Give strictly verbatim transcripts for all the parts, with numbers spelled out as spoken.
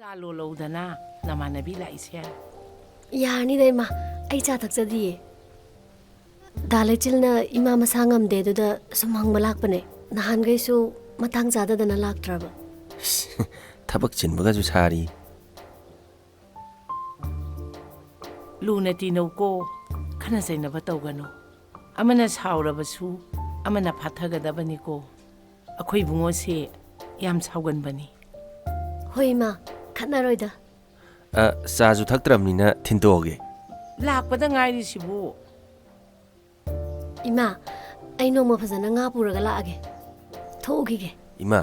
ꯆꯥ ꯂꯣꯜꯂꯧꯗꯅ ꯅꯃꯥꯟꯅꯕꯤ ꯂꯥꯛꯏꯁꯦ꯫ ꯌꯥꯔꯅꯤꯗ ꯏꯃꯥ, ꯑꯩ ꯆꯥ ꯊꯛꯆꯗꯤꯌꯦ꯫ ꯗꯥ ꯂꯩꯆꯤꯜꯅ ꯏꯃꯥ ꯃꯁꯥ ꯉꯝꯗꯦ ꯑꯗꯨꯗ ꯁꯨꯝ ꯍꯪꯕ ꯂꯥꯛꯄꯅꯦ꯫ ꯅꯍꯥꯟꯈꯩꯁꯨ ꯃꯇꯥꯡ ꯆꯥꯗꯗꯅ ꯂꯥꯛꯇ꯭ꯔꯕ꯫ ꯊꯕꯛ ꯆꯤꯟꯕꯒꯁꯨ ꯁꯥꯔꯤ꯫ ꯂꯨꯅ ꯇꯤꯟꯅꯧꯀꯣ, ꯈꯠꯅ ꯆꯩꯅꯕ ꯇꯧꯒꯅꯨ꯫ ꯑꯃꯅ ꯁꯥꯎꯔꯕꯁꯨ ꯑꯃꯅ ꯐꯥꯊꯒꯗꯕꯅꯤꯀꯣ꯫ ꯑꯩꯈꯣꯏ ꯏꯕꯨꯡꯉꯣꯁꯦ ꯌꯥꯝ ꯁꯥꯎꯒꯟꯕꯅꯤ꯫ ꯍꯣꯏ ꯏꯃꯥ, ꯈꯠꯅꯔꯣꯏꯗ꯫ ꯑ, ꯆꯥꯁꯨ ꯊꯛꯇ꯭ꯔꯕꯅꯤꯅ ꯊꯤꯟꯗꯣꯛꯑꯒꯦ꯫ ꯂꯥꯛꯄꯗ ꯉꯥꯏꯔꯤꯁꯤꯕꯨ꯫ ꯏꯃꯥ, ꯑꯩ ꯅꯣꯡꯃ ꯐꯖꯅ ꯉꯥ ꯄꯨꯔꯒ ꯂꯥꯛꯑꯒꯦ꯫ ꯊꯣꯛꯎꯈꯤꯒꯦ꯫ ꯏꯃꯥ,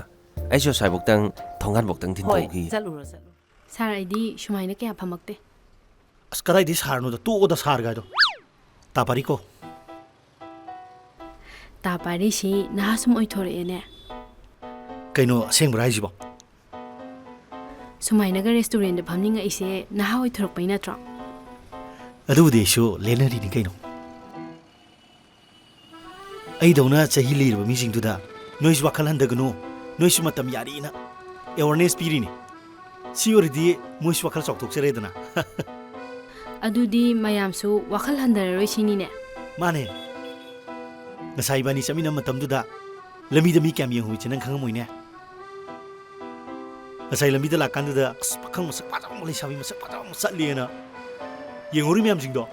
ꯑꯩꯁꯨ ꯑꯁ꯭ꯋꯥꯏꯐꯧꯇꯪ ꯊꯣꯡꯒꯥꯟꯐꯧꯇꯪ ꯍꯣꯏ, ꯊꯤꯟꯗꯣꯛꯎꯈꯤꯒꯦ꯫ ꯆꯠꯂꯨꯔꯣ, ꯆꯠꯂꯨꯔꯣ꯫ ꯁꯥꯔ, ꯑꯩꯗꯤ ꯁꯨꯃꯥꯏꯅ ꯀꯌꯥ ꯐꯝꯃꯛꯇꯦ꯫ ꯑꯁ, ꯀꯗꯥꯏꯗꯩ ꯁꯥꯔꯅꯣꯗ, ꯇꯣꯛꯑꯣꯗ ꯁꯥꯔ ꯒꯥꯏꯗꯣ꯫ ꯇꯥ ꯄꯥꯔꯤꯀꯣ꯫ ꯇꯥ ꯄꯥꯔꯤꯁꯤ ꯅꯍꯥ ꯁꯨꯝ ꯑꯣꯏꯊꯣꯔꯛꯑꯦꯅꯦ꯫ ꯀꯩꯅꯣ, ꯑꯁꯦꯡꯕ꯭ꯔꯥ ꯍꯥꯏꯁꯤꯕꯣ? ꯁꯨꯃꯥꯏꯅꯒ ꯔꯦꯁꯇꯨꯔꯦꯟꯗ ꯐꯝꯅꯤꯡꯉꯛꯏꯁꯦ ꯅꯍꯥ ꯑꯣꯏꯊꯣꯔꯛꯄꯩ ꯅꯠꯇ꯭ꯔꯣ? ꯑꯗꯨꯕꯨꯗꯤ ꯑꯩꯁꯨ ꯂꯦꯟꯅꯔꯤꯅꯤ ꯀꯩꯅꯣ꯫ ꯑꯩꯗꯧꯅ ꯆꯍꯤ ꯂꯤꯔꯕ ꯃꯤꯁꯤꯡꯗꯨꯗ ꯅꯣꯏꯁꯨ ꯋꯥꯈꯜ ꯍꯟꯊꯒꯅꯨ, ꯅꯣꯏꯁꯨ ꯃꯇꯝ ꯌꯥꯔꯤꯅ ꯑꯦꯋꯥꯔꯅꯦꯁ ꯄꯤꯔꯤꯅꯤ꯫ ꯁꯤ ꯑꯣꯏꯔꯗꯤ ꯃꯣꯏꯁꯨ ꯋꯥꯈꯜ ꯆꯥꯎꯊꯣꯛꯆꯔꯦꯗꯅ꯫ ꯑꯗꯨꯗꯤ ꯃꯌꯥꯝꯁꯨ ꯋꯥꯈꯜ ꯍꯟꯊꯔꯔꯣꯏ ꯁꯤꯅꯤꯅꯦ꯫ ꯃꯥꯅꯦ꯫ ꯉꯁꯥꯏ ꯏꯕꯥꯅꯤ ꯆꯠꯃꯤꯟꯅꯕ ꯃꯇꯝꯗꯨꯗ ꯂꯝꯕꯤꯗ ꯃꯤ ꯀꯌꯥꯝ ꯌꯦꯡꯍꯧꯏꯁꯦ ꯅꯪ ꯈꯪꯉꯝꯃꯣꯏꯅꯦ꯫ ꯉꯁꯥꯏ ꯂꯝꯕꯤꯗ ꯂꯥꯛꯀꯥꯟꯗꯨꯗ, "ꯑꯁ, ꯄꯥꯈꯪ ꯃꯁꯛ ꯐꯖꯕ ꯑꯃ, ꯂꯩꯁꯥꯕꯤ ꯃꯁꯛ ꯐꯖꯕ ꯑꯃ ꯆꯠꯂꯦꯅ" ꯌꯦꯡꯍꯧꯔꯤ ꯃꯌꯥꯝꯁꯤꯡꯗꯣ꯫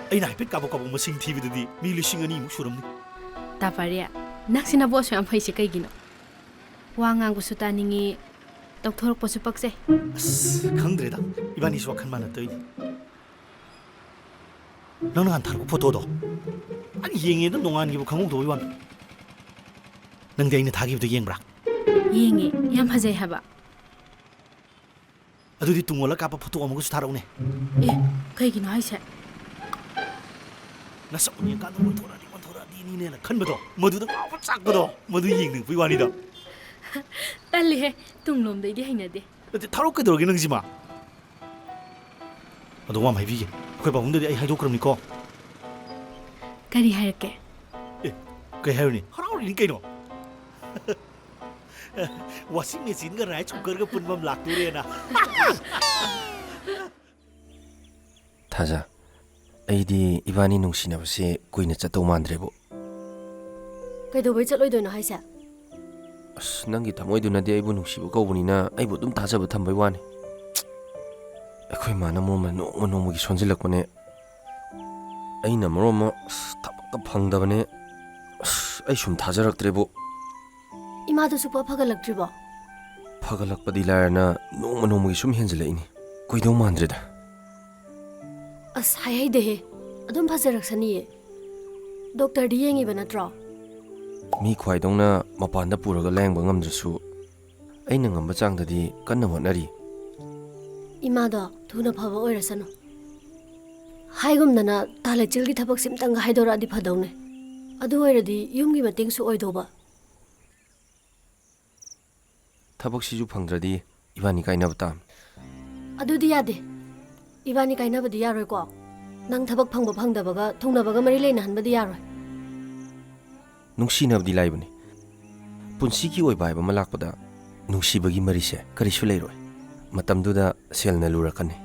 ꯑꯩꯅ ꯍꯥꯏꯐꯦꯠ ꯀꯥꯕꯛ ꯀꯥꯕꯛ ꯃꯁꯤꯡ ꯊꯤꯕꯗꯗꯤ ꯃꯤ ꯂꯤꯁꯤꯡ ꯑꯅꯤꯃꯨꯛ ꯁꯨꯔꯝꯅꯤ꯫ ꯇꯥ ꯄꯥꯔꯤ, ꯅꯪꯁꯤꯅ ꯕꯣꯁ ꯌꯥꯝ ꯐꯩꯁꯦ ꯀꯩꯒꯤꯅꯣ? ꯋꯥ ꯉꯥꯡꯕꯁꯨ ꯇꯥꯅꯤꯡꯉꯤ, ꯇꯧꯊꯣꯔꯛꯄꯁꯨ ꯄꯛꯆꯩ꯫ ꯑꯁ, ꯈꯪꯗ꯭ꯔꯦꯗ, ꯏꯕꯥꯅꯤꯁꯨ ꯋꯥꯈꯜ ꯃꯥꯟꯅ ꯇꯧꯏꯅꯦ꯫ ꯅꯪ ꯅꯍꯥꯟ ꯊꯥꯔꯛꯄ ꯐꯣꯇꯣꯗꯣ ꯑꯩ ꯌꯦꯡꯉꯦꯗ, ꯅꯣꯡꯉꯥꯟꯈꯤꯕ ꯈꯪꯍꯧꯗꯕꯩ ꯋꯥꯅꯤ꯫ ꯅꯪꯗꯤ ꯑꯩꯅ ꯊꯥꯈꯤꯕꯗꯣ ꯌꯦꯡꯕ꯭ꯔꯥ? ꯌꯦꯡꯉꯦ, ꯌꯥꯝ ꯐꯖꯩ ꯍꯥꯏꯕ꯫ ꯑꯗꯨꯗꯤ ꯇꯨꯡ ꯑꯣꯜꯂ ꯀꯥꯞꯄ ꯐꯣꯇꯣ ꯑꯃꯒꯁꯨ ꯊꯥꯔꯛꯎꯅꯦ꯫ ꯑꯦ, ꯀꯩꯒꯤꯅꯣ ꯍꯥꯏꯁꯦ? ꯅꯁꯛ ꯌꯦꯡꯀꯥꯟꯗ ꯑꯣꯟꯊꯣꯔꯛꯑꯗꯤ, ꯑꯣꯟꯊꯣꯔꯛꯑꯗꯤꯅꯤꯅꯦꯅ ꯈꯟꯕꯗꯣ, ꯃꯗꯨꯗ ꯉꯥꯎꯕ ꯆꯥꯛꯄꯗꯣ, ꯃꯗꯨ ꯌꯦꯡꯅꯤꯡꯕꯩ ꯋꯥꯅꯤꯗ꯫ ꯇꯜꯂꯤꯍꯦ, ꯇꯨꯡꯂꯣꯝꯗꯩꯗꯤ ꯍꯩꯅꯗꯦ꯫ ꯅꯠꯇꯦ, ꯊꯥꯔꯛꯑꯣ ꯀꯩꯗꯧꯔꯒꯦ ꯅꯪꯁꯤꯃ? ꯑꯗꯣ ꯋꯥ ꯑꯃ ꯍꯥꯏꯕꯤꯒꯦ, ꯑꯩꯈꯣꯏ ꯄꯥꯕꯨꯡꯗꯗꯤ ꯑꯩ ꯍꯥꯏꯗꯣꯛꯈ꯭ꯔꯕꯅꯤꯀꯣ꯫ ꯀꯔꯤ ꯍꯥꯏꯔꯛꯀꯦ? ꯑꯦ, ꯀꯩ ꯍꯥꯏꯔꯨꯅꯤ? ꯍꯔꯥꯎꯔꯤꯅꯤ ꯀꯩꯅꯣ꯫ Washing machineꯒ rice cookerꯒ ꯄꯨꯟꯕ ꯑꯃ ꯂꯥꯛꯇꯣꯔꯦꯅ꯫ ꯊꯥꯖ, ꯑꯩꯗꯤ ꯏꯕꯥꯅꯤ ꯅꯨꯡꯁꯤꯅꯕꯁꯦ ꯀꯨꯏꯅ ꯆꯠꯇꯧ ꯃꯥꯟꯗ꯭ꯔꯦꯕꯨ꯫ ꯀꯩꯗꯧꯕꯩ ꯆꯠꯂꯣꯏꯗꯣꯏꯅꯣ ꯍꯥꯏꯁꯦ? ꯑꯁ, ꯅꯪꯒꯤ ꯊꯃꯣꯏꯗꯨꯅꯗꯤ ꯑꯩꯕꯨ ꯅꯨꯡꯁꯤꯕ ꯀꯧꯕꯅꯤꯅ ꯑꯩꯕꯨ ꯑꯗꯨꯝ ꯊꯥꯖꯕ ꯊꯝꯕꯩ ꯋꯥꯅꯤ꯫ ꯑꯩꯈꯣꯏ ꯃꯥꯅ ꯃꯔꯣꯝ ꯑꯃ ꯅꯣꯡꯃ ꯅꯣꯡꯃꯒꯤ ꯁꯣꯟꯖꯤꯜꯂꯛꯄꯅꯦ꯫ ꯑꯩꯅ ꯃꯔꯣꯝ ꯑꯃ, ꯑꯁ, ꯊꯕꯛꯀ ꯐꯪꯗꯕꯅꯦ꯫ ꯑꯁ, ꯑꯩ ꯁꯨꯝ ꯊꯥꯖꯔꯛꯇ꯭ꯔꯦꯕꯨ꯫ ꯏꯃꯥꯗꯣ ꯁꯨꯛꯐ ꯐꯒꯠꯂꯛꯇ꯭ꯔꯤꯕꯣ? ꯐꯒꯠꯂꯛꯄꯗꯤ ꯂꯥꯏꯔꯅ ꯅꯣꯡꯃ ꯅꯣꯡꯃꯒꯤ ꯁꯨꯝ ꯍꯦꯟꯖꯤꯜꯂꯛꯏꯅꯤ꯫ ꯀꯨꯏꯗꯧ ꯃꯥꯟꯗ꯭ꯔꯦꯗ꯫ ꯑꯁ, ꯍꯥꯏꯍꯩꯗꯦꯍꯦ꯫ ꯑꯗꯨꯝ ꯐꯖꯔꯛꯁꯅꯤꯌꯦ꯫ ꯗꯣꯛꯇꯔꯗꯤ ꯌꯦꯡꯉꯤꯕ ꯅꯠꯇ꯭ꯔꯣ? ꯃꯤ ꯈ꯭ꯋꯥꯏꯗꯧꯅ ꯃꯄꯥꯟꯗ ꯄꯨꯔꯒ ꯂꯥꯌꯦꯡꯕ ꯉꯝꯗ꯭ꯔꯁꯨ, ꯑꯩꯅ ꯉꯝꯕ ꯆꯥꯡꯗꯗꯤ ꯀꯟꯅ ꯍꯣꯠꯅꯔꯤ꯫ ꯏꯃꯥꯗꯣ ꯊꯨꯅ ꯐꯕ ꯑꯣꯏꯔꯁꯅꯨ꯫ ꯍꯥꯏꯒꯨꯝꯗꯅ, ꯇꯥ ꯂꯩꯆꯤꯜꯒꯤ ꯊꯕꯛꯁꯤꯝꯇꯪꯒ ꯍꯥꯏꯗꯣꯔꯛꯑꯗꯤ ꯐꯗꯧꯅꯦ꯫ ꯑꯗꯨ ꯑꯣꯏꯔꯗꯤ ꯌꯨꯝꯒꯤ ꯃꯇꯦꯡꯁꯨ ꯑꯣꯏꯗꯧꯕ꯫ ꯊꯕꯛꯁꯤꯁꯨ ꯐꯪꯗ꯭ꯔꯗꯤ ꯏꯕꯥꯅꯤ ꯀꯥꯏꯅꯕ ꯇꯥꯕꯅꯤ꯫ ꯑꯗꯨꯗꯤ ꯌꯥꯗꯦ꯫ ꯏꯕꯥꯅꯤ ꯀꯥꯏꯅꯕꯗꯤ ꯌꯥꯔꯣꯏꯀꯣ꯫ ꯅꯪ ꯊꯕꯛ ꯐꯪꯕ ꯐꯪꯗꯕꯒ ꯊꯨꯡꯅꯕꯒ ꯃꯔꯤ ꯂꯩꯅꯍꯟꯕꯗꯤ ꯌꯥꯔꯣꯏ꯫ ꯅꯨꯡꯁꯤꯅꯕꯗꯤ ꯂꯥꯏꯕꯅꯤ꯫ ꯄꯨꯟꯁꯤꯒꯤ ꯑꯣꯏꯕ ꯍꯥꯏꯕ ꯑꯃ ꯂꯥꯛꯄꯗ ꯅꯨꯡꯁꯤꯕꯒꯤ ꯃꯔꯤꯁꯦ ꯀꯔꯤꯁꯨ ꯂꯩꯔꯣꯏ꯫ ꯃꯇꯝꯗꯨꯗ ꯁꯦꯜꯅ ꯂꯨꯔꯛꯀꯅꯤ꯫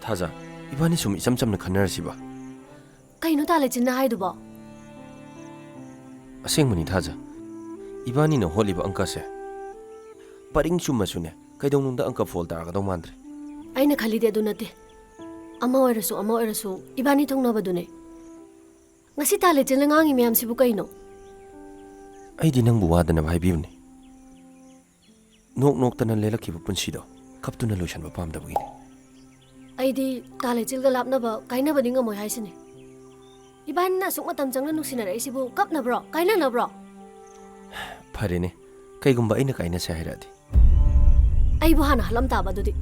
ꯊꯥꯖ, ꯏꯕꯥꯅꯤ ꯁꯨꯝ ꯏꯆꯝ ꯆꯝꯅ ꯈꯟꯅꯔꯁꯤꯕ꯫ ꯀꯩꯅꯣ ꯇꯥ ꯂꯩꯆꯤꯟꯅ ꯍꯥꯏꯗꯨꯕꯣ? ꯑꯁꯦꯡꯕꯅꯤ ꯊꯥꯖ꯫ ꯏꯕꯥꯅꯤꯅ ꯍꯣꯠꯂꯤꯕ ꯑꯪꯀꯁꯦ ꯄꯔꯤꯡ ꯆꯨꯝꯃꯁꯨꯅꯦ, ꯀꯩꯗꯧꯅꯨꯡꯗ ꯑꯪꯀ ꯐꯣꯜ ꯇꯥꯔꯒꯗꯧ ꯃꯥꯟꯗ꯭ꯔꯦ꯫ ꯑꯩꯅ ꯈꯜꯂꯤꯗꯤ ꯑꯗꯨ ꯅꯠꯇꯦ꯫ ꯑꯃ ꯑꯣꯏꯔꯁꯨ ꯑꯃ ꯑꯣꯏꯔꯁꯨ ꯏꯕꯥꯅꯤ ꯊꯨꯡꯅꯕꯗꯨꯅꯦ꯫ ꯉꯁꯤ ꯇꯥ ꯂꯩꯆꯤꯟꯅ ꯉꯥꯡꯉꯤ ꯃꯌꯥꯝꯁꯤꯕꯨ ꯀꯩꯅꯣ? ꯑꯩꯗꯤ ꯅꯪꯕꯨ ꯋꯥꯗꯅꯕ ꯍꯥꯏꯕꯤꯕꯅꯤ꯫ ꯅꯣꯛ ꯅꯣꯛꯇꯅ ꯂꯦꯜꯂꯛꯈꯤꯕ ꯄꯨꯟꯁꯤꯗꯣ ꯀꯞꯇꯨꯅ ꯂꯣꯏꯁꯤꯟꯕ ꯄꯥꯝꯗꯕꯒꯤꯅꯤ꯫ ꯑꯩꯗꯤ ꯇꯥ ꯂꯩꯆꯤꯜꯒ ꯂꯥꯞꯅꯕ ꯀꯥꯏꯅꯕꯗꯤ ꯉꯝꯃꯣꯏ ꯍꯥꯏꯁꯤꯅꯤ꯫ ꯏꯕꯥꯅꯤꯅ ꯑꯁꯨꯛ ꯃꯇꯝ ꯆꯪꯅ ꯅꯨꯡꯁꯤꯅꯔꯛꯏꯁꯤꯕꯨ ꯀꯞꯅꯕ꯭ꯔꯣ? ꯀꯥꯏꯅꯅꯕ꯭ꯔꯣ? ꯐꯔꯦꯅꯦ, ꯀꯩꯒꯨꯝꯕ ꯑꯩꯅ ꯀꯥꯏꯅꯁꯦ ꯍꯥꯏꯔꯛꯑꯗꯤ? ꯑꯩꯕꯨ ꯍꯥꯟꯅ ꯍꯜꯂꯝ ꯇꯥꯕ ꯑꯗꯨꯗꯤ꯫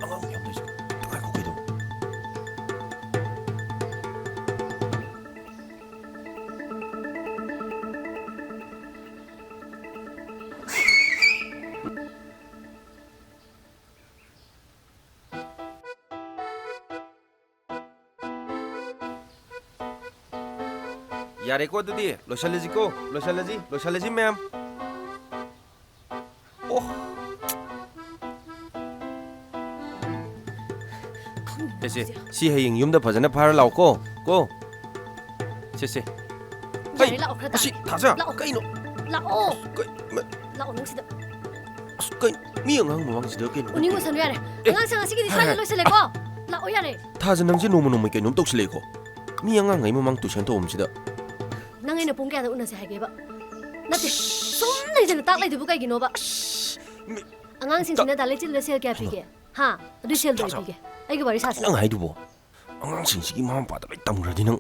ꯑꯉꯥꯡ ꯃꯌꯥꯝ ꯂꯩꯁꯦ꯫ ꯉꯥꯏꯈꯣ, ꯀꯩꯗꯧ-, ꯌꯥꯔꯦꯀꯣ, ꯑꯗꯨꯗꯤ ꯂꯣꯏꯁꯜꯂꯁꯤꯀꯣ, ꯂꯣꯏꯁꯜꯂꯁꯤ, ꯂꯣꯏꯁꯜꯂꯁꯤ, ꯃꯌꯥꯝ꯫ ꯑꯣ꯫ ꯈꯪꯗꯦ ꯁꯦ, ꯁꯦ, ꯁꯤ ꯍꯌꯦꯡ ꯌꯨꯝꯗ ꯐꯖꯅ ꯐꯥꯔ ꯂꯥꯛꯑꯣꯀꯣ, ꯀꯣ꯫ ꯁꯦ, ꯁꯦ꯫ ꯌꯥꯔꯦ, ꯍꯩ, ꯂꯥꯛꯑꯣ, ꯈꯔ ꯑꯁꯤ, ꯇꯥꯒꯦ꯫ ꯊꯥꯖ, ꯂꯥꯛꯑꯣ꯫ ꯀꯩꯅꯣ? ꯂꯥꯛꯑꯣ꯫ ꯀꯩ-, ꯃ-, ꯂꯥꯛꯑꯣ, ꯅꯪ ꯁꯤꯗ꯫ ꯑꯁ, ꯀꯩ-, ꯃꯤ ꯑꯉꯥꯡ ꯃꯃꯥꯡꯁꯤꯗ ꯀꯩꯅꯣ? ꯎꯅꯤꯡ ꯎꯁꯟꯅꯨ ꯌꯥꯔꯦ꯫ ꯑꯦ꯫ ꯑꯉꯥꯡꯁꯤꯡ ꯉꯁꯤꯒꯤꯗꯤ ꯁ꯭ꯋꯥꯏꯗ ꯍꯥꯏ꯫ ꯂꯣꯏꯁꯤꯜꯂꯦꯀꯣ꯫ ꯂꯥꯛꯑꯣ ꯌꯥꯔꯦ꯫ ꯊꯥꯖ, ꯅꯪꯁꯦ ꯅꯣꯡꯃ ꯅꯣꯡꯃꯒꯤ ꯀꯩꯅꯣꯝ ꯇꯧꯁꯤꯜꯂꯛꯑꯦꯀꯣ꯫ ꯃꯤ ꯑꯉꯥꯡꯈꯩ ꯃꯃꯥꯡ ꯇꯨꯏꯁꯟ ꯇꯧꯐꯝꯁꯤꯗ꯫ ꯅꯪ ꯑꯩꯅ ꯄꯨꯡ ꯀꯌꯥꯗ ꯎꯅꯁꯦ ꯍꯥꯏꯒꯦꯕ? ꯅꯠꯇꯦ, ꯁꯨꯝ ꯂꯩꯗꯅ ꯇꯥꯛ ꯂꯩꯗꯨꯕꯨ ꯀꯩꯒꯤꯅꯣꯕ? ꯑꯁ, ꯃꯤ-, ꯑꯉꯥꯡꯁꯤꯡꯁꯤꯅ ꯇ-, ꯗꯥ ꯂꯩꯆꯤꯟꯗ ꯁꯦꯜ ꯀꯌꯥ ꯄꯤꯒꯦ? ꯍꯥ? ꯑꯗꯨꯏ ꯁꯦꯜꯗꯣ ꯑꯩ ꯄꯤꯒꯦ꯫ ꯑꯩꯒ ꯋꯥꯔꯤ ꯁꯥꯁꯤ꯫ ꯅꯪ ꯍꯥꯏꯗꯨꯕꯣ? ꯑꯉꯥꯡꯁꯤꯡꯁꯤꯒꯤ ꯃꯃꯥ ꯃꯄꯥꯗ ꯂꯣꯏ ꯇꯝꯈ꯭ꯔꯗꯤ ꯅꯪ꯫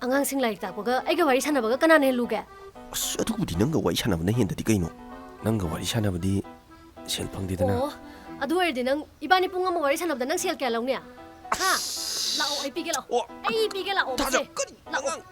ꯑꯉꯥꯡꯁꯤꯡ ꯂꯥꯏꯔꯤꯛ ꯇꯥꯛꯄꯒ ꯑꯩꯒ ꯋꯥꯔꯤ ꯁꯥꯟꯅꯕꯒ ꯀꯅꯥꯅ ꯍꯦꯜꯂꯨꯒꯦ? ꯑꯁ, ꯑꯗꯨꯕꯨꯗꯤ ꯅꯪꯒ ꯋꯥꯔꯤ ꯁꯥꯟꯅꯕꯅ ꯍꯦꯟꯗꯗꯤ ꯀꯩꯅꯣ? ꯅꯪꯒ ꯋꯥꯔꯤ ꯁꯥꯟꯅꯕꯗꯤ ꯁꯦꯜ ꯐꯪꯗꯦꯗꯅ꯫ ꯑꯣ, ꯑꯗꯨ ꯑꯣꯏꯔꯗꯤ ꯅꯪ ꯏꯕꯥꯅꯤ ꯄꯨꯡ ꯑꯃ ꯋꯥꯔꯤ ꯁꯥꯟꯅꯕꯗ ꯅꯪ ꯁꯦꯜ ꯀꯌꯥ ꯂꯧꯅꯤ? ꯍꯥ? ꯂꯥꯛꯑꯣ, ꯑꯩ ꯄꯤꯒꯦ, ꯂꯥꯛꯑꯣ꯫ ꯑꯣ, ꯑꯩ ꯄꯤꯒꯦ, ꯂꯥꯛꯑꯣ, ꯊꯥꯖ, ꯃꯁꯦ꯫ ꯀꯔꯤ ꯂꯥꯛꯑꯣ꯫ ꯑꯉꯥꯡ?